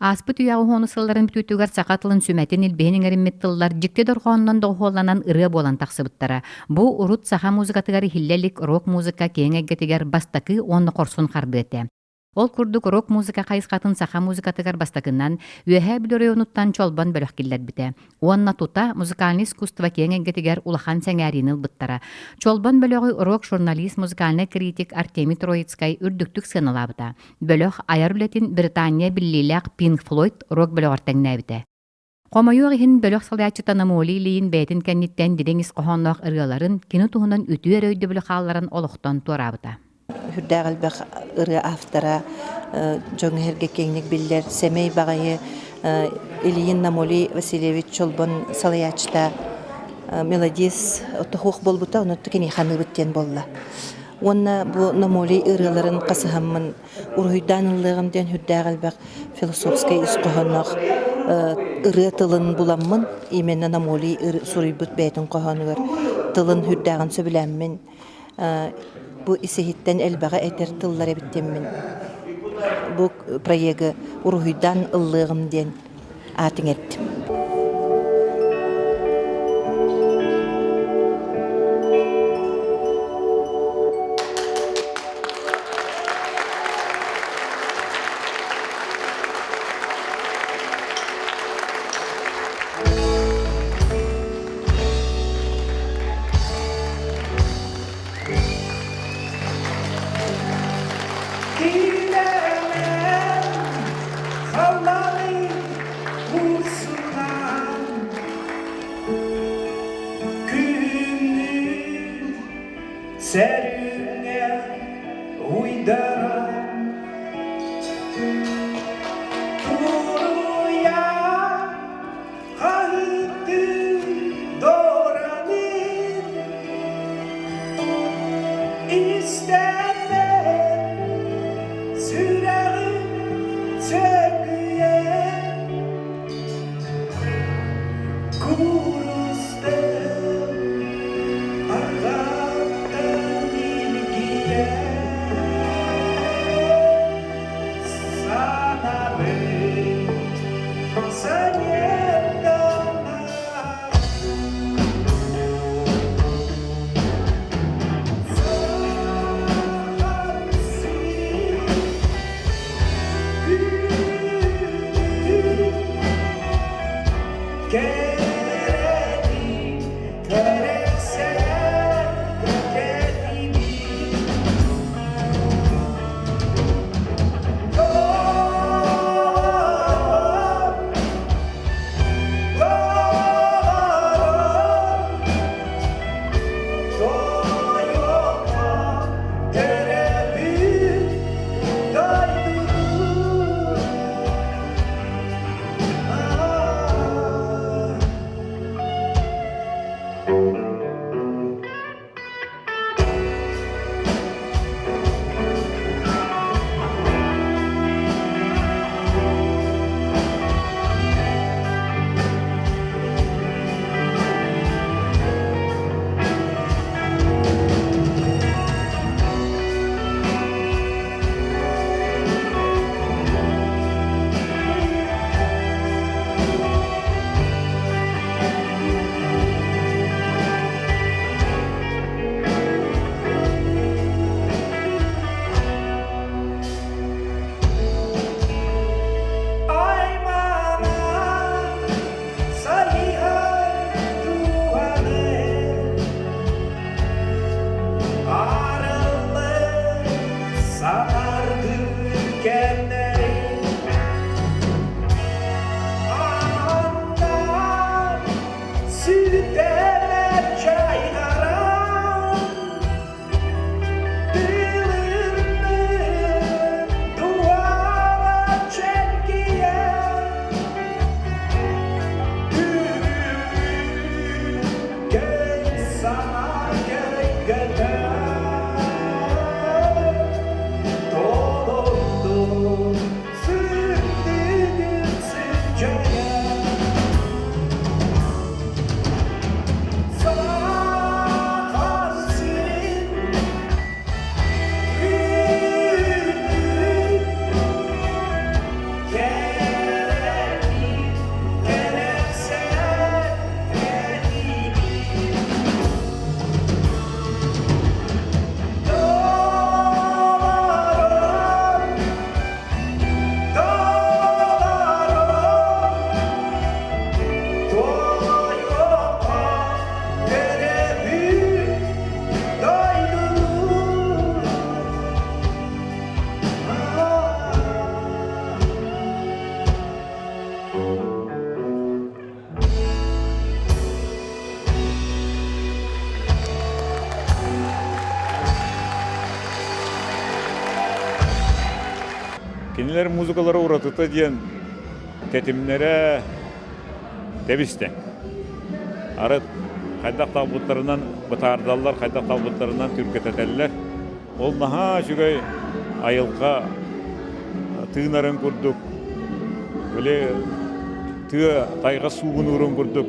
Ааспыт үйэ уһуону сылларын бүтүүтүгэр саха тылын сүмэтин илбиһин иҥэриммит тыллар дьикти дорҕоонунан доҕуһуолланан ырыа буолан тахсыбыттара. Бу урут саха музыкатыгар иһиллэ илик рок-музыка киэҥ эйгэтигэр бастакы уонна хорсун хардыы этэ. Ол курдук рок-музыка хайысхатын саха музыкатыгар бастакынан Үөһээ Бүлүү оройуонуттан Чолбон бөлөх киллэрбитэ. Уонна тута музыкальнай искусство киэҥ эйгэтигэр улахан сэҥээриини ылбыттара. Чолбон бөлөҕү рок-журналист, музыкальнай критик Артемий Троицкай үрдүктүк сыаналаабыта. Бөлөх айар үлэтин Британия биллиилээх Pink Floyd рок-бөлөҕөр тэҥнээбитэ. Хомойуох иһин, бөлөх салайааччыта Намолий Ильин бэйэтин кэнниттэн дириҥ ис хоһоонноох ырыаларын, кини туһунан үтүө эрэ өйдөбүлү хаалларан олохтон туораабыта. Сүрдээх элбэх ырыа автора дьоҥҥо-сэргэ киэҥник биллэр сэмэй баҕайы Ильин Намолий Васильевич Чолбон салайааччыта мелодист тоһуох буолбута, онон киниэхэ аныыбыт диэн буолла. Уонна бу Намолий ырыаларын хасыһаммын уруһуйдаан ыллыаҕым диэн сүрдээх элбэх философскай ис хоһоонноох ырыа тылын буламмын, именно Намолий суруйбут бэйэтин хоһоонугар тылын сүрдээҕин сөбүлээммин бу ис-иһиттэн элбэҕи этэр тыллар эбит диэммин бу проегы уруһуйдаан ыллыаҕым диэн аат иҥэрдим. Сэрүүҥҥэ уйдаран Туруйа хаһыытыы доранын Истэрбэр сүрэҕим сөкүйэн Курустым арҕаттан илгийэн Санабын Кинилэр музыкалара уратыта диэн тэтимнэрэ тэбис-тэҥ. Арыт хайдах талбыттарынан бытаардаллар, хайдах талбыттарынан түргэтэтэллэр. Ол наһаа үчүгэй айылҕа тыынарын курдук, били тыа тайҕа суугунуурун курдук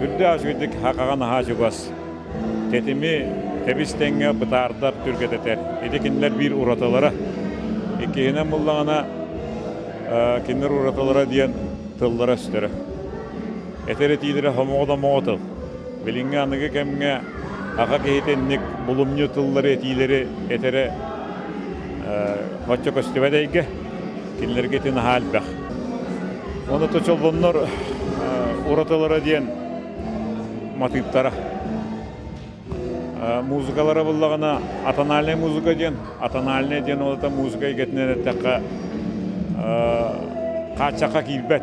үрдээх үчүгэйдик хахаҕа наһаа чугас. Тэтими тэбис-тэҥҥэ бытаардар, түргэтэтэр. Ити кинилэр биир уратылара. Иккиһинэн буллаҕына, кинилэр уратылара диэн тыллара-өстөрө. Этэр этиилэрэ хомоҕо-домоҕо тыл. Билиҥҥи аныгы кэмҥэ аҕа киһитэ инник булумньу тыллары, этиилэри этэрэ оччо көстүбэт эйгэ. Кинилэргэ ити наһаа элбэх. Уонна чолбоннор уратылара диэн матыыптара. Музыкалара буллаҕына атональнай музыка диэн, атональнай диэн ол это музыка эйгэтинэн эттэххэ хааччахха киирбэт.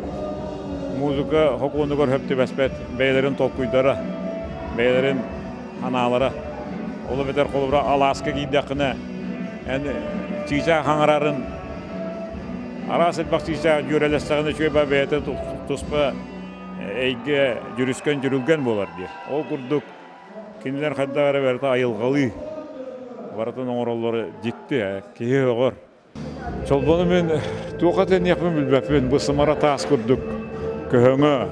Музыка хокуонугар хөп түбэспэт бэйэлэрин толкуйдара, бэйэлэрин анаалара. Ол эбэтэр холобура алааска киирдэххинэ эн чыычаах хаҥарарын араас элбэх чыычаах дьүөрэлэстэҕинэ үчүгэй ба бэйэтэ туспа эйгэ дьүрүскэн дьүрүлгэн буолар диye. Ол курдук кинилэр хайдах эрэ барыта айылҕалыы барытын оҥороллоро дьикти, киһи өҕөр. Чолбону мин туох этиниэхпин билбэппин, бу сымара таас курдук көһөҥө,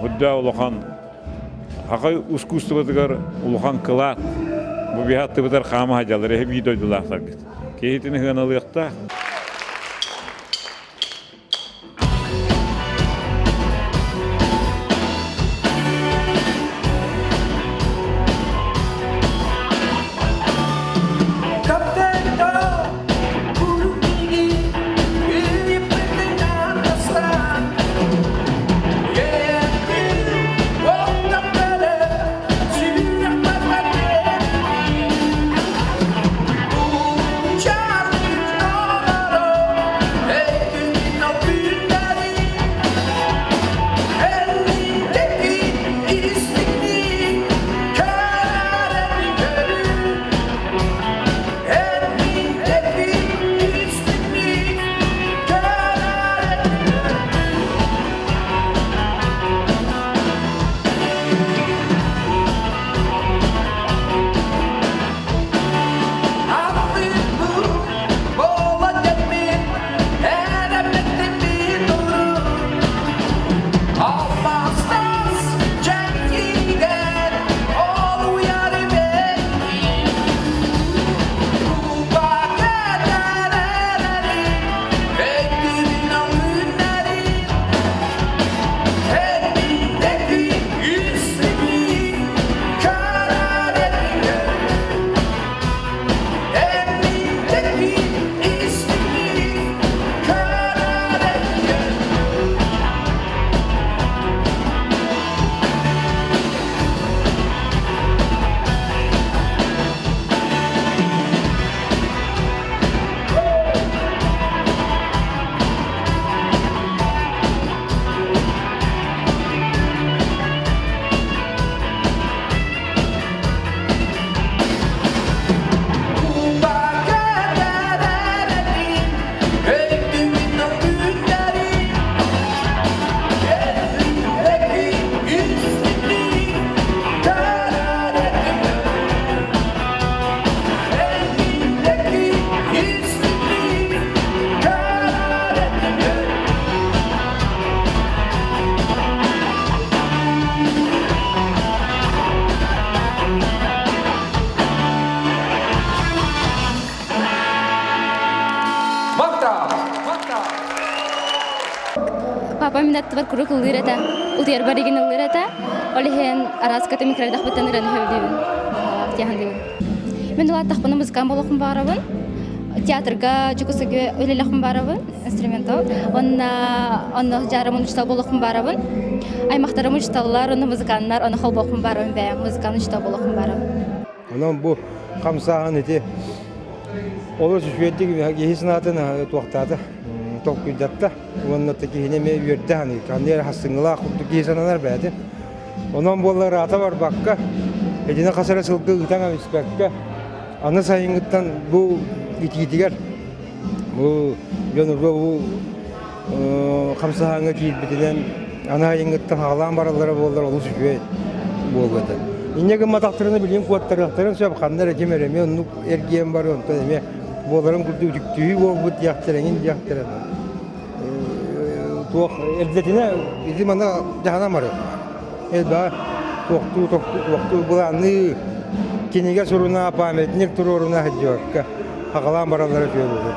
үрдээх улахан Аҕа ускуустубатыгар улахан кылаат. Бу биһи аттыбытар хаама сылдьаллар, эһи биир дойдулаахтаргыт. Киһитин ыһыаналыахтаах. Папа мин аттыбар куруук ыллыыр этэ. Утуйарбар игин ыллыыр этэ. Ол иһин араас көтө микродахпыттан ыраны сөбүлүүбүн. Тиэхандыыбын. Мин улааттахпына музыкант буолуохпун баҕарабын. Театрга Дьокуускайга үлэлэхпин баҕарабын, инструментал. Онно онно дьаарымын учуутал буолуохпун баҕарабын. Аймахтарым учууталлар, онно музыканнар, онно холбуохпун баҕарабын бэйэм музыкант учуутал буолуохпун баҕарабын. Онон бу хамсааһын ити олус үчүгэйдик киһи санаатын туохтаата, толкуйдатта уонна киһини эмиэ үөрдэ саныыр. Ханна эрэ хассыҥҥылаах курдук киһи сананар бэйэтин. Онон буоллар ыраата барбакка, итини хас эрэ сылга ыытан эбиспэккэ, аны сайыҥҥыттан бу итиитигэр Бу дьон бу хамсааһыҥҥа киирбитинэн анаайыҥҥыттан хаалаан бараллара буоллар олус үчүгэй буолуо этэ. Инньэ гымматахтарына билигин куоттарыахтарын сөп, ханна эрэ ким эрэ эмиэ оннук эргийэн барыа, онтон эмиэ буоларын курдук үтүктүһүү буолбут диэхтэрэ, эҥин диэхтэрэ. Туох эрдэтинэ ити манна дьаһанан барыахтаах. Элбэҕи туохтуу туохтуу былаанныы кинигэ суруна, памятник туруоруна сылдьыбакка хаҕалаан бараллара үчүгэй буолуо.